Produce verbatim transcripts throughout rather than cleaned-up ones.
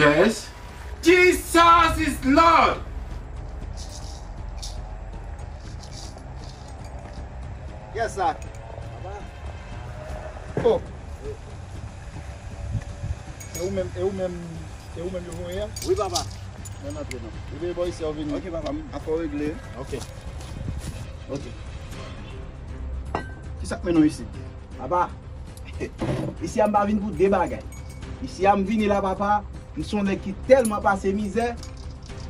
Yes. Jesus is Lord. Yes, sir. Oh. E ou menm, e ou menm, e ou menm yo voye a? Wi, papa. Mwen antre non. Ou veye bò isi a ou vini. Ok, papa. Afè w regle. Ok. Ok. Kisa k mennen w isi? Papa, isi a m pa vin pou de bagay. Isi a m vini la, papa, m se yon nèg ki tèlman pase mizè.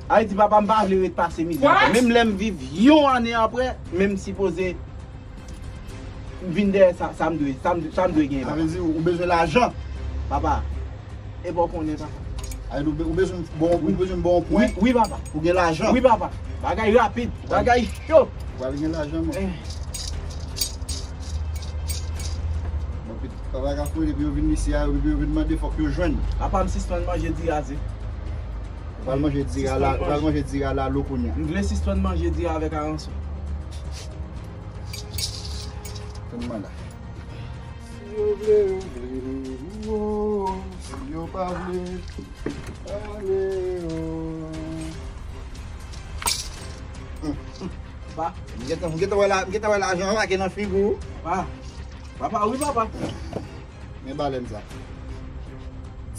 Sa vle di, papa, m pa vle ret pase mizè ankò. What? Menm lè m viv yon ane apre, men m sipoze m vin dèyè sa, sa m dwe, sa m, sa m dwe genyen, papa. Sa vle di, ou bezwen lajan? Papa, e pa w konnen, papa. Ay, ou be-, ou bezwen bon, ou bezwen bon pwen. Wi, wi, papa. Pou gen lajan. Wi, papa. Bagay rapid, bagay cho. Ou pral gen lajan, man. Eh. Bon, papa ka fouye, depi yo vin isi a, depi yo vin mande, fòk yo jwenn. Papa, m sispann manje diri a, se. Ou pral manje diri a la, ou pral manje diri a la lo kounye a. M vle sispann manje diri avèk aransò. Tann mwen la. Si yo vle, yo vle, oh, si yo pa vle, pa vle, oh. Pa. M gentan, m gentan wè la, m gentan wè lajan anbake nan figi w. Pa. Papa, wi, papa. Men balèn sa.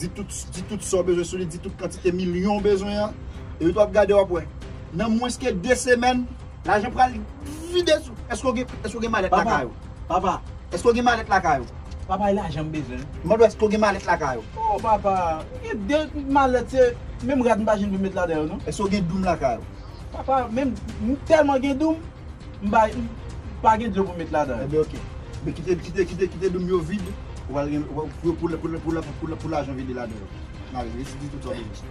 Di tout, di tout sa w bezwen sou li, di tout kantite milyon w bezwen an. Epi tou w ap gade, w ap wè. Nan mwens ke de semèn, lajan pral vide sou. Èske w gen, èske w gen malèt lakay ou? Papa, papa. Èske w gen malèt lakay ou? Papa, e lajan m bezwen. M mande w, èske w gen malèt lakay ou? Oh, papa, gen de malèt, se menm rad m pa janm vle met ladan yo, non. Èske w gen doum lakay ou? Papa, menm, m tèlman gen doum, m pa, m pa gen dlo pou m met ladan yo. Enben, ok. Men kite, kite, kite, kite doum yo vid, ou pral gen, ou pral, pou, pou, pou, pou, pou, pou lajan vide ladan yo. N ale, resi di tout sa w bezwen.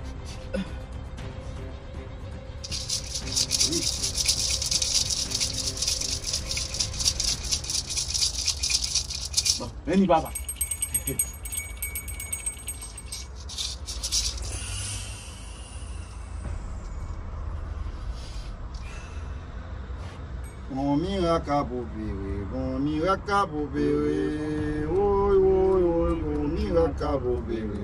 Bon, vini, papa. Gon mirak k ap opere, gon mirak k ap opere, woy, woy, woy, gon mirak k ap opere.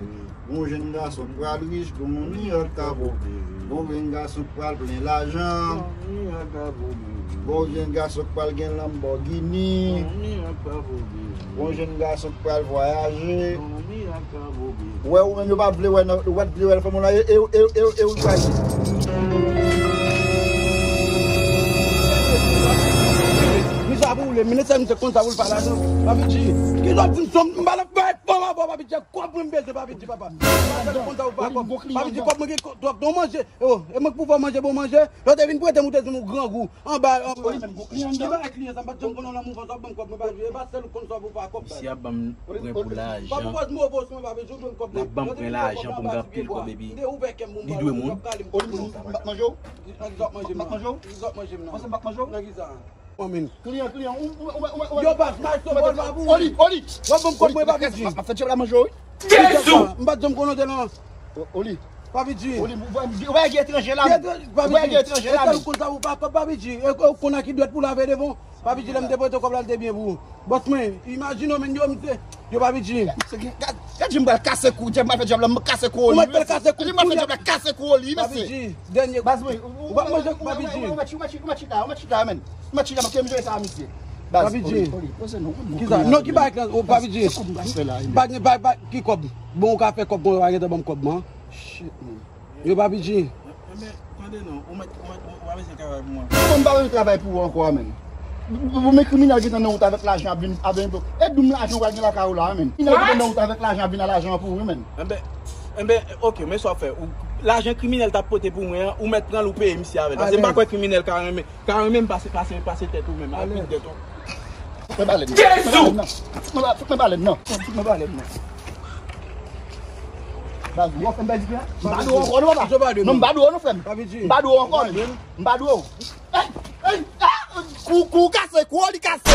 Gon jèn gason k pral rich, gon mirak k ap opere. Gon jèn gason k pral plen lajan. Gon jèn gason k pral gen Lamborghini. Gon jèn gason k pral vwayaje. Wè ou menm yo pa vle wè nan, yo pa vle wè nan fòm ou la, e, e, e, e, e ou chwazi. Misye ap woule, men se misye konn sa pou l fè lajan. Papi G, ki lòt di m son, m pa nan bay fòm avè w, Papi G, kòb mwen m bezwen, Papi G, papa. M pa konn sa pou fè kòb. Papi G, kòb mwen gen twòp, don manje. Yo, e mwen k pou fè w manje, bon manje. Lè w te vin prete m, ou te di m ou grangou. Anba, anba. Ki bagay kliyan sa? M pa t janm konn nan lanmou konsa, w ban m kòb, mwen pa jwe. E pa sèl ou konn sa pou fè kòb. Misye ap ban m pwen pou lajan. L ap ban m pwen lajan pou m gen anpil kòb, epi li dwe moun. Oli, m ap manje w? M ap manje w? Li zòt manje m nan. Panse m ap manje w? Nan ki sa? Amen. Kliyan, kliyan, ou, ou, ou, ou, ou, yo pa, m pa sou bòl pa pou ou. Oli, Oli. W ap ban m kòb mwen, Papi G. M ap fè djab la manje w, wi. Jezi! M pa t janm konnen w te lan. O-, Oli. Papi G. Oli, ou wè, ou wè gen etranje la, men. Papi G. Ou wè gen etranje la, men. E sèl ou konn sa pou fè kòb, Papi G. E ou konn a ki dwèt pou lave devan. Papi G, lè m te prete w kòb la, l te byen pou ou. Bòs mwen, imajine w, men yo, misye. Yo, Papi G. Gad, gad, gad, m pral kase kou, djab, m pral fè djab la, m kase kou Oli. Ou mèt pral kase kou, m pral fè djab la, kase kou Oli, mesye. Papi G, dènye. Baz mwen, ou pa manje, Papi G. Ou mèt, ou mèt chita, ou mèt chita, men. Ou mèt chita, paske m jere sa, mesye. Baz, Papi G. Oli, Oli, poze non, kisa? Non, ki bagay lan, o, Papi G. Se kòb m pral fè la, men. Pa gen, pa, pa, ki kòb? Bon, ou ka fè kòb, bon, ou pa gentan ban m kòb, man. Shit, man. Yo, Papi G. Enben, tande non, ou mèt, ou mèt, ou pa bezwen travay pou mwen. Kòman m pa bezwen travay pou ou ankò, men? Pou men kriminèl gentan nan wout avèk lajan ap vin, ap vin. E doum lajan ou pral gen lakay ou la, men. Kriminèl gentan nan wout avèk lajan ap vin a lajan an pou ou, men. Enben, enben, ok, men sa w fè. Ou, lajan kriminèl t ap pote pou mwen an, ou mèt pran l, ou peye misye avè l. Paske m pa kwè kriminèl ka renmen, ka renmen m pase, pase, pase tèt ou menm, al vin tèt ou. Fout mwen balèn nan. Jezi! Fout mwen ba-, fout mwen balèn nan. Fout mwen balèn nan. Baz, ou fè m pèdi pye a? M pa dwe w ankò non, papa. Non, m pa dwe w non, frè m. M pa dwe w ankò, men. M pa dwe w. Ey, ey, ah! Kou, kou kase, kou Oli kase.